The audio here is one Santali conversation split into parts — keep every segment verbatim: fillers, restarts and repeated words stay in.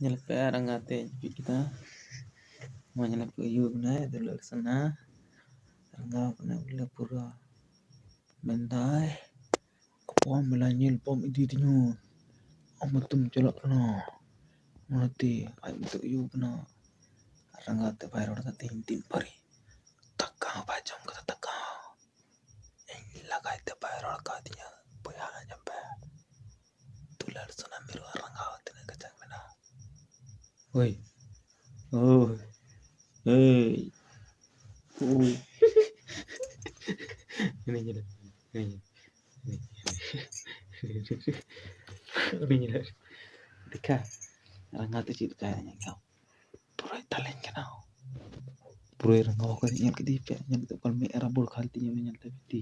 ᱧᱮᱞ ᱯᱮ, ᱨᱟᱸᱜᱟᱣ ᱛᱮ ᱡᱟᱹᱯᱤᱫ ᱠᱮᱫᱟ᱾ ᱱᱚᱣᱟ ᱧᱮᱞ ᱯᱮ, ᱩᱭᱩ ᱠᱟᱱᱟᱭ, ᱫᱩᱞᱟᱹᱲ ᱥᱟᱱᱟ, ᱨᱟᱸᱜᱟᱣ ᱠᱟᱱᱟᱭ ᱵᱚᱞᱮ ᱯᱩᱨᱟᱹ᱾ ᱢᱮᱱᱫᱟᱭ, "ᱜᱟᱯᱟ ᱢᱮᱞᱟ ᱧᱮᱞ ᱵᱟᱢ ᱤᱫᱤᱭᱤᱫᱤᱧᱟ, ᱟᱢ ᱢᱟᱛᱚᱢ ᱪᱟᱞᱟᱜ ᱠᱟᱱᱟ", ᱚᱱᱟᱛᱮ ᱟᱡ ᱢᱚᱛᱚ ᱩᱭᱩ ᱠᱟᱱᱟ᱾ ᱨᱟᱸᱜᱟᱣ ᱛᱮ ᱵᱟᱭ ᱨᱚᱲ ᱮᱫᱟ ᱛᱮᱦᱮᱧ ᱫᱤᱱ ᱵᱷᱟᱹᱨᱤ᱾ ᱫᱟᱠᱟ ᱦᱚᱸ ᱵᱟᱭ ᱡᱚᱢ ᱠᱟᱫᱟ, ᱫᱟᱠᱟ ᱦᱚᱸ᱾ ᱤᱧ ᱞᱟᱜᱟᱭ ᱛᱮ ᱵᱟᱭ ᱨᱚᱲ ᱠᱟᱣᱫᱤᱧᱟ᱾ ᱵᱚᱭᱦᱟ, ᱟᱸᱡᱚᱢ ᱯᱮ, ᱫᱩᱞᱟᱹᱲ ᱥᱟᱱᱟ ᱢᱤᱨᱩ ᱟᱨ ᱨᱟᱸᱜᱟᱣ ᱛᱤᱱᱟᱹᱜ ᱠᱟᱡᱟᱠ ᱢᱮᱱᱟᱜᱼᱟ᱾ ᱦᱳᱭ, ᱦᱳᱭ, ᱦᱳᱭ, ᱦᱳᱭ᱾ ᱩᱱᱤ ᱧᱮᱞᱮ, ᱩᱱᱤ ᱧᱮᱞᱮ, ᱩᱱᱤ ᱧᱮᱞᱮ᱾ ᱫᱮᱠᱷᱟ, ᱨᱟᱸᱜᱟᱣ ᱛᱮ ᱪᱮᱫ ᱞᱮᱠᱟᱭ ᱧᱮᱞ ᱠᱟᱜ᱾ ᱯᱩᱨᱟᱹᱭ ᱛᱟᱞᱮᱧ ᱠᱟᱱᱟ᱾ ᱯᱩᱨᱟᱹᱭ ᱨᱟᱸᱜᱟᱣ ᱠᱟᱱᱟ᱾ ᱧᱮᱞ ᱠᱮᱫᱮᱭᱟ ᱯᱮ, ᱧᱮᱞ ᱠᱮᱫ ᱠᱚᱣᱟ ᱢᱮᱫ ᱨᱟᱵᱚᱲ ᱠᱷᱟᱞ ᱛᱤᱧᱟᱹ, ᱧᱮᱞ ᱛᱮ ᱯᱤᱛᱤ᱾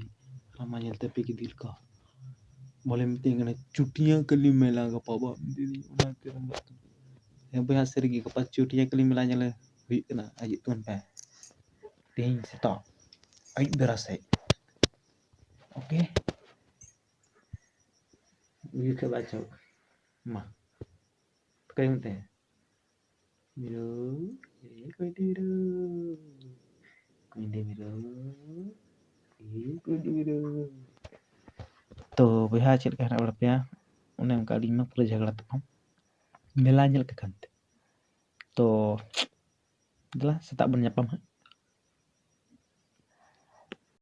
ᱨᱟᱢᱟ ᱧᱮᱞ ᱛᱮ ᱯᱮ ᱜᱤᱫᱤᱞ ᱠᱚ᱾ ᱵᱚᱞᱮ ᱢᱤᱛᱟᱹᱧ ᱠᱟᱱᱟ, "ᱪᱩᱴᱤᱭᱟᱹ ᱠᱟᱹᱞᱤ ᱢᱮᱞᱟ ᱜᱟᱯᱟ ᱵᱟᱢ ᱤᱫᱤᱭᱤᱧ", ᱚᱱᱟᱛᱮ ᱨᱟᱸᱜᱟᱣ ᱠᱟᱱᱟ᱾ ᱦᱮᱸ ᱵᱚᱭᱦᱟ, ᱥᱟᱹᱨᱤᱜᱮ ᱜᱟᱯᱟ ᱪᱩᱴᱤᱭᱟᱹ ᱠᱟᱹᱞᱤ ᱢᱮᱞᱟ ᱧᱮᱞ ᱦᱩᱭᱩᱜ ᱠᱟᱱᱟ᱾ ᱦᱤᱡᱩᱜ ᱛᱟᱵᱚᱱ ᱯᱮ ᱛᱮᱦᱮᱧ ᱥᱮᱛᱟᱜ ᱟᱹᱭᱩᱵ ᱵᱮᱲᱟ ᱥᱮᱫ᱾ ᱳᱠᱮ, ᱩᱭᱩ ᱠᱷᱟᱡ ᱵᱟᱭ ᱪᱚ᱾ ᱢᱟ, ᱚᱠᱟᱭ ᱢᱮᱱᱛᱮ? ᱢᱤᱨᱩ, ᱮ ᱠᱩᱭᱰᱤ ᱢᱤᱨᱩ, ᱠᱩᱭᱰᱤ ᱢᱤᱨᱩ, ᱮ ᱠᱩᱭᱰᱤ ᱢᱤᱨᱩ᱾ ᱛᱚ ᱵᱚᱭᱦᱟ, ᱪᱮᱫ ᱞᱮᱠᱟ ᱦᱮᱱᱟᱜ ᱵᱟᱲᱟ ᱯᱮᱭᱟ? ᱚᱱᱮ ᱚᱱᱠᱟ ᱟᱹᱞᱤᱧ ᱢᱟ ᱯᱩᱨᱟᱹ ᱡᱷᱟᱜᱽᱲᱟ ᱛᱟᱯᱟᱢ᱾ ᱢᱮᱞᱟ ᱧᱮᱞ ᱠᱟᱠᱷᱟᱱ ᱛᱮ᱾ ᱛᱚ ᱫᱮᱞᱟ, ᱥᱮᱛᱟᱜ ᱵᱚᱱ ᱧᱟᱯᱟᱢ ᱦᱟᱸᱜ᱾